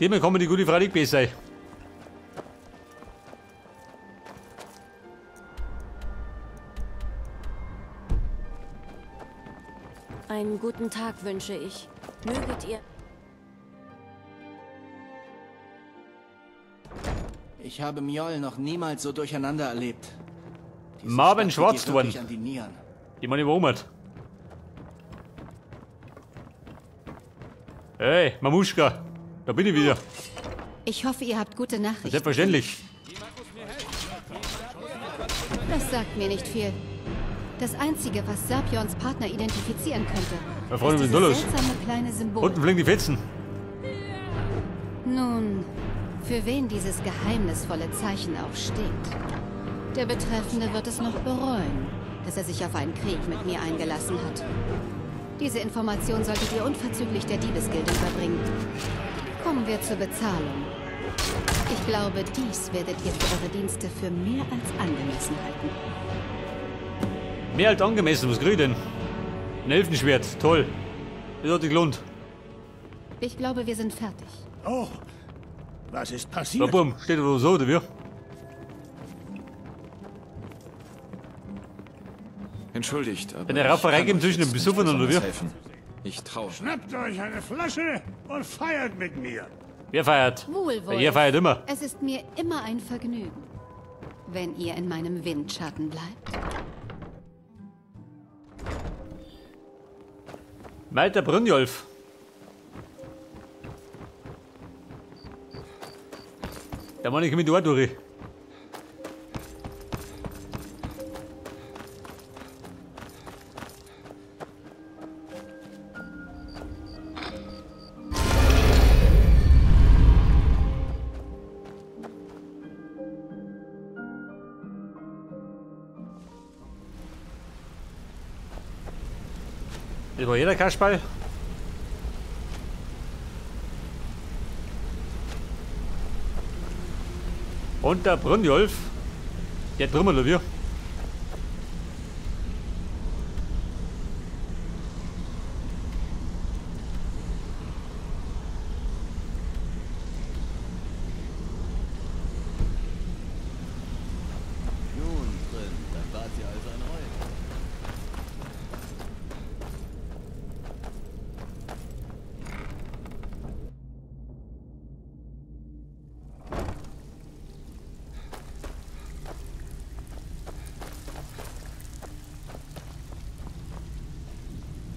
Dem kommen die gute Frau nicht besser. Einen guten Tag wünsche ich. Möget ihr... Ich habe Mjoll noch niemals so durcheinander erlebt. Diese Marvin Stadt geht dir Schwarzdorn. wirklich an die Nieren. Die meine Wohmert. Hey, Mamuschka. Da bin ich wieder. Ich hoffe, ihr habt gute Nachrichten. Selbstverständlich. Das sagt mir nicht viel. Das Einzige, was Sabjorns Partner identifizieren könnte, Ja, Freunde, ist was ist denn da dieses los? seltsame kleine Symbol. Unten fliegen die Fetzen. Nun, für wen dieses geheimnisvolle Zeichen auch steht. Der Betreffende wird es noch bereuen, dass er sich auf einen Krieg mit mir eingelassen hat. Diese Information solltet ihr unverzüglich der Diebesgilde überbringen. Kommen wir zur Bezahlung. Ich glaube, dies werdet ihr für eure Dienste für mehr als angemessen halten. Mehr als angemessen, was krieg ich denn? Ein Elfenschwert, toll. Das hat sich gelohnt. Ich glaube, wir sind fertig. Oh, was ist passiert? Da, bumm, steht da so, oder wie? Entschuldigt, aber Wenn der Rafferei ich kann gibt euch zwischen jetzt den nicht Besuchern, oder wie? besonders helfen. Ich traue. Schnappt euch eine Flasche und feiert mit mir. Wer feiert? Wohl, wohl. Ihr feiert immer. Es ist mir immer ein Vergnügen, wenn ihr in meinem Windschatten bleibt. Walter Brynjolf. Da meine ich mit dort durch. Das war jeder Kasperl. Und der Brynjolf, der drüber, oder wie? Nun, Prinz, dann wart ihr also ein Räuber.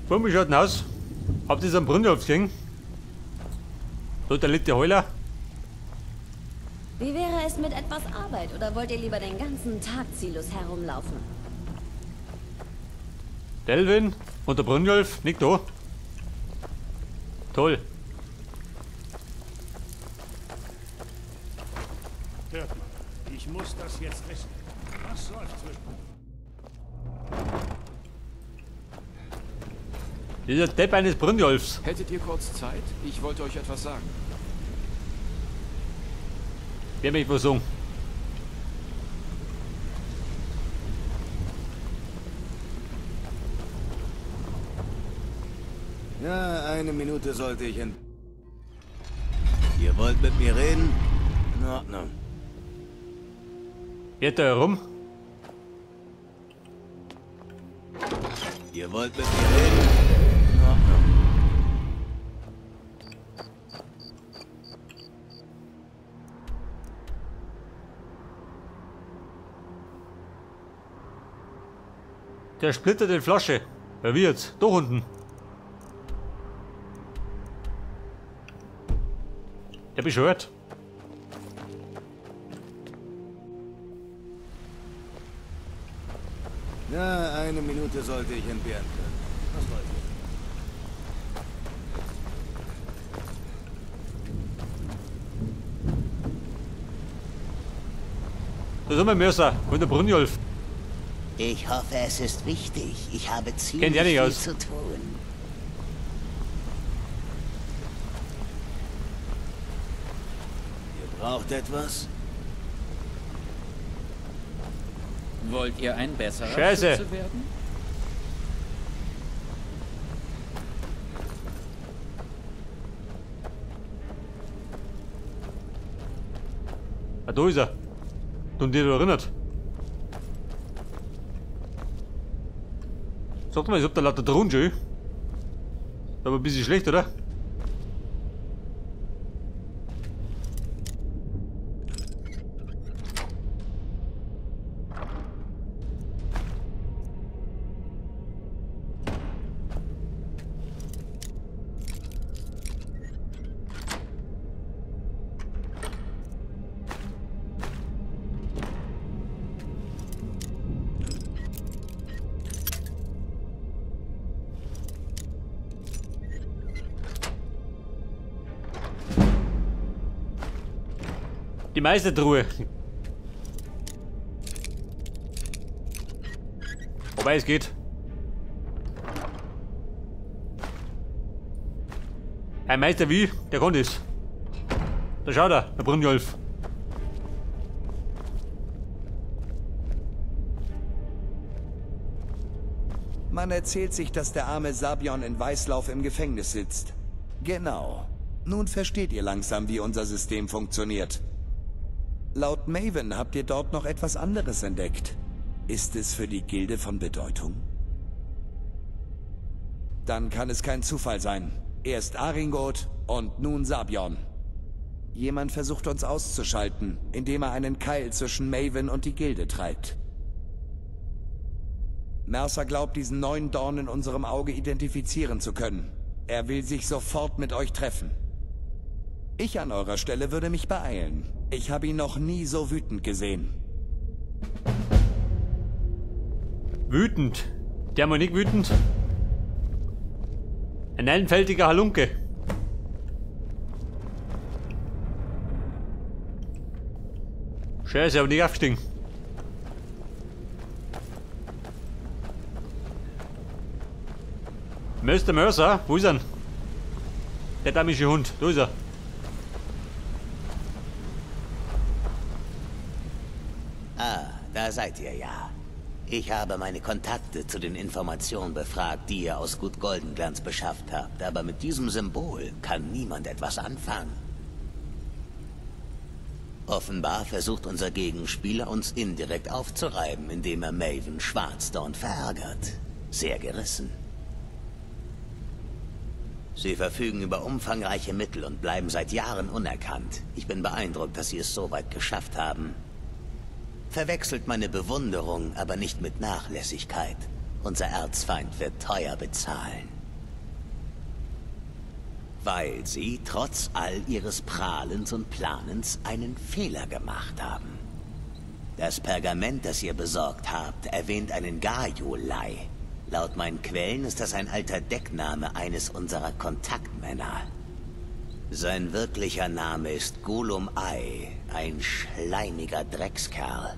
Wie schaut denn aus? Habt ihr am Brynjolf gesehen? So, da liegt der Heuler. Wie wäre es mit etwas Arbeit oder wollt ihr lieber den ganzen Tag ziellos herumlaufen? Delvin und der Brynjolf, nicht da. Toll. Hört mal, ich muss das jetzt wissen. Was läuft zwischen... Dieser Depp eines Brynjolfs. Hättet ihr kurz Zeit? Ich wollte euch etwas sagen. Wer möchte was sagen? Ja, eine Minute sollte ich in... Ihr wollt mit mir reden? In Ordnung. Geht da herum? Ihr wollt mit mir reden? In Ordnung. Der Splitter der Flasche. Wer wird's? Da unten. Der beschwört. Ja, eine Minute sollte ich entbehren können. Was wollt ihr? Da sind wir Mörser und der Brynjolf. Ich hoffe, es ist wichtig. Ich habe ziemlich Kennt ja nicht viel aus. zu tun. Ihr braucht etwas? Wollt ihr ein besserer Scheiße. Schütze werden? Ah, da ist er. Und dir erinnert. Sag mal, ich hab da lauter Drohnen schon. Aber ein bisschen schlecht, oder? Die Meistertruhe. Wobei es geht. Ein Meister wie, der kann das. Da schaut er, der Brynjolf. Man erzählt sich, dass der arme Sabjorn in Weißlauf im Gefängnis sitzt. Genau. Nun versteht ihr langsam, wie unser System funktioniert. Laut Maven habt ihr dort noch etwas anderes entdeckt. Ist es für die Gilde von Bedeutung? Dann kann es kein Zufall sein. Erst Aringoth und nun Sabjorn. Jemand versucht uns auszuschalten, indem er einen Keil zwischen Maven und die Gilde treibt. Mercer glaubt, diesen neuen Dorn in unserem Auge identifizieren zu können. Er will sich sofort mit euch treffen. Ich an eurer Stelle würde mich beeilen. Ich habe ihn noch nie so wütend gesehen. Wütend? Der mal nicht wütend? Ein einfältiger Halunke. Scheiße, aber nicht aufgestiegen. Mr. Mercer, wo ist er? Der damische Hund, da ist er. Ah, da seid ihr ja. Ich habe meine Kontakte zu den Informationen befragt, die ihr aus Gut Goldenglanz beschafft habt, aber mit diesem Symbol kann niemand etwas anfangen. Offenbar versucht unser Gegenspieler, uns indirekt aufzureiben, indem er Maven Schwarzdorn verärgert. Sehr gerissen. Sie verfügen über umfangreiche Mittel und bleiben seit Jahren unerkannt. Ich bin beeindruckt, dass sie es so weit geschafft haben. Verwechselt meine Bewunderung, aber nicht mit Nachlässigkeit. Unser Erzfeind wird teuer bezahlen. Weil sie, trotz all ihres Prahlens und Planens, einen Fehler gemacht haben. Das Pergament, das ihr besorgt habt, erwähnt einen Gajolei. Laut meinen Quellen ist das ein alter Deckname eines unserer Kontaktmänner. Sein wirklicher Name ist Gulum Ai, ein schleimiger Dreckskerl.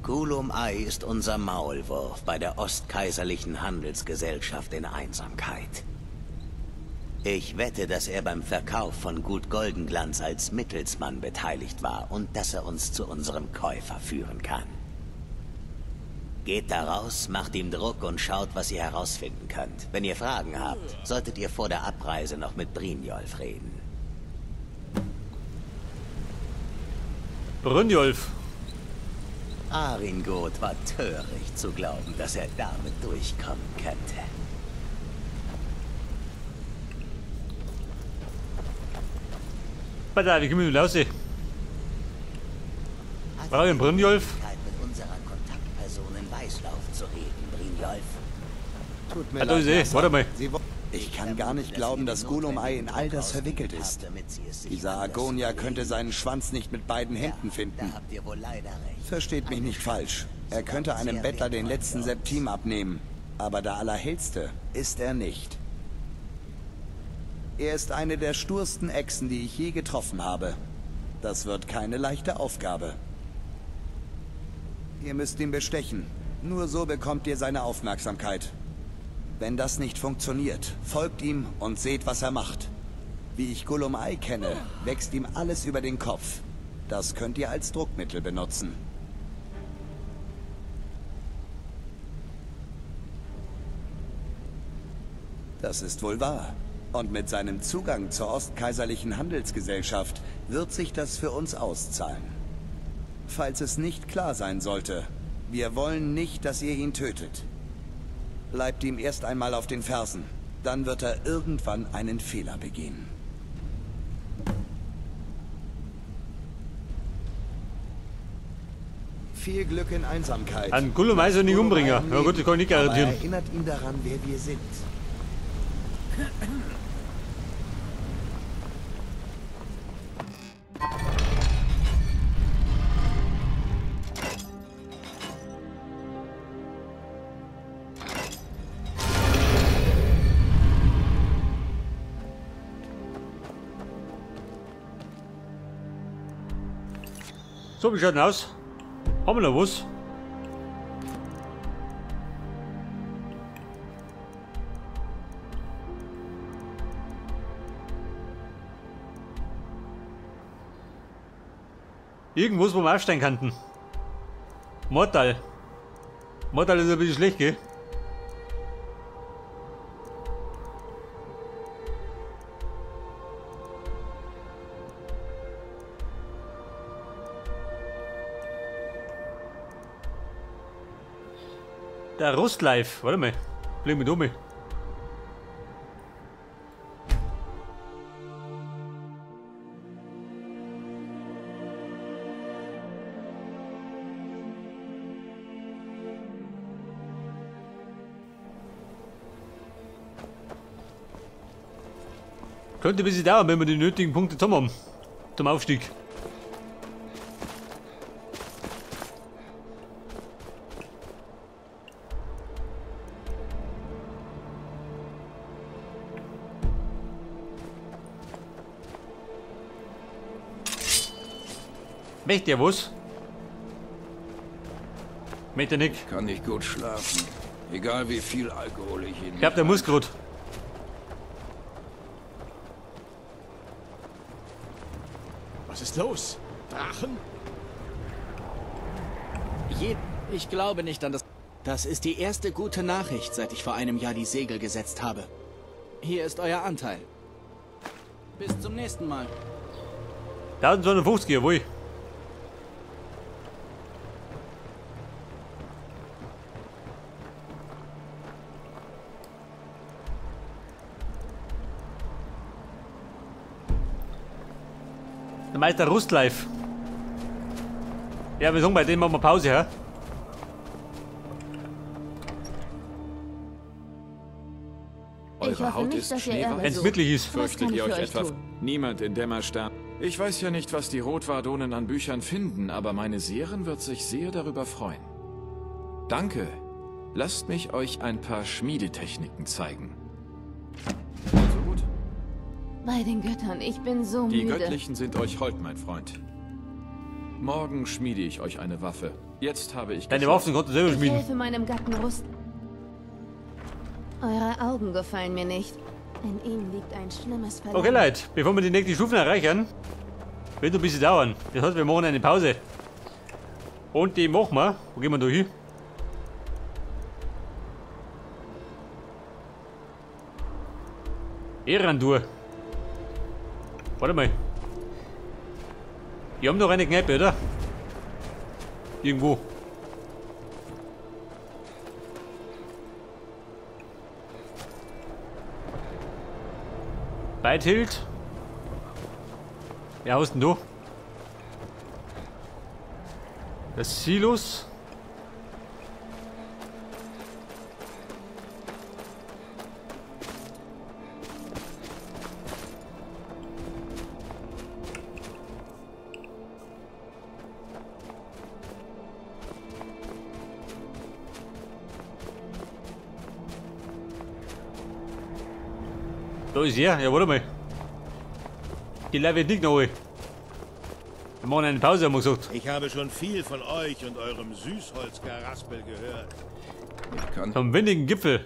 Gulum Ai ist unser Maulwurf bei der Ostkaiserlichen Handelsgesellschaft in Einsamkeit. Ich wette, dass er beim Verkauf von Gut Goldenglanz als Mittelsmann beteiligt war und dass er uns zu unserem Käufer führen kann. Geht da raus, macht ihm Druck und schaut, was ihr herausfinden könnt. Wenn ihr Fragen habt, solltet ihr vor der Abreise noch mit Brynjolf reden. Brynjolf. Aringoth war töricht zu glauben, dass er damit durchkommen könnte. Warte, wie kommen wir raus? Brauche ich einen Brynjolf? Mit unserer Kontaktperson in Weißlauf zu reden, Brynjolf. Tut mir Ah, da leid, ist eh. Mercer. Warte mal. Ich kann gar nicht glauben, dass Gulum Ai in all das verwickelt ist. Dieser Argonia könnte seinen Schwanz nicht mit beiden Händen finden. Da habt ihr wohl leider recht. Versteht mich nicht falsch. Er könnte einem Bettler den letzten Septim abnehmen. Aber der Allerhellste ist er nicht. Er ist eine der stursten Echsen, die ich je getroffen habe. Das wird keine leichte Aufgabe. Ihr müsst ihn bestechen. Nur so bekommt ihr seine Aufmerksamkeit. Wenn das nicht funktioniert, folgt ihm und seht, was er macht. Wie ich Gulum Ai kenne, wächst ihm alles über den Kopf. Das könnt ihr als Druckmittel benutzen. Das ist wohl wahr. Und mit seinem Zugang zur Ostkaiserlichen Handelsgesellschaft wird sich das für uns auszahlen. Falls es nicht klar sein sollte, wir wollen nicht, dass ihr ihn tötet. Bleibt ihm erst einmal auf den Fersen. Dann wird er irgendwann einen Fehler begehen. Viel Glück in Einsamkeit. An Gulum also nicht umbringen. Ja gut, ich kann nicht garantieren. Aber erinnert ihn daran, wer wir sind. So, wie schaut denn aus? Haben wir noch was? Irgendwas, wo wir aufsteigen könnten. Mortal. Mortal ist ein bisschen schlecht, gell? Der Rostlife. Warte mal. Blick mit um. Könnte ein bisschen dauern, wenn wir die nötigen Punkte zusammen haben. Zum Aufstieg. Möchte er was? Möchte er nicht. Kann nicht gut schlafen. Egal wie viel Alkohol ich in. Ich hab der muss grad. Was ist los? Drachen? Ich glaube nicht an das. Das ist die erste gute Nachricht, seit ich vor einem Jahr die Segel gesetzt habe. Hier ist euer Anteil. Bis zum nächsten Mal. 1250, jawohl. Der Meister Rustlife. Ja, wir sagen, bei dem machen wir Pause, hä? Eure Haut ist schneeweiß. Wenn's wirklich ist. Fürchtet ihr euch etwa? Niemand in Dämmerstern. Ich weiß ja nicht, was die Rotwardonen an Büchern finden, aber meine Seherin wird sich sehr darüber freuen. Danke. Lasst mich euch ein paar Schmiedetechniken zeigen. Also gut. Bei den Göttern, ich bin so müde. Die Göttlichen sind euch hold, mein Freund. Morgen schmiede ich euch eine Waffe. Jetzt habe ich... Deine Waffen konnte selber schmieden. Ich helfe meinem Gatten Rust. Eure Augen gefallen mir nicht. In ihnen liegt ein schlimmes Verlangen. Okay, Leute, bevor wir die nächste Stufen erreichen, wird ein bisschen dauern. Das heißt, wir machen eine Pause. Und die machen wir. Wo gehen wir da hin? Erandur. Warte mal. Wir haben doch eine Kneipe, oder? Irgendwo. Beithild. Ja, was denn du? Das Silos. Da ist er. Ja, warte mal. Die Leute wird nicht noch. Wir machen eine Pause, haben wir gesagt. Ich habe schon viel von euch und eurem Süßholzgeraspel gehört. Ich kann. Vom windigen Gipfel.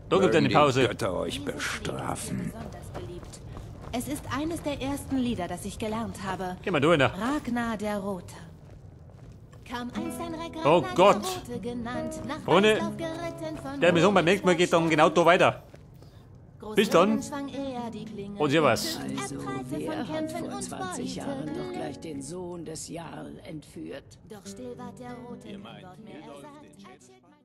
Da gibt eine Pause. Die Götter euch bestrafen. Es ist eines der ersten Lieder, das ich gelernt habe. Geh mal durch, ne? Ragnar der Rote. Oh Gott. Freunde, der Mission beim nächsten Mal geht dann genau da weiter. Bis dann. Und servus. Also, wer hat vor 20 Jahren doch gleich den Sohn des Jarl entführt? Doch still ward der Rote, kein Wort mehr er sagt, als Schild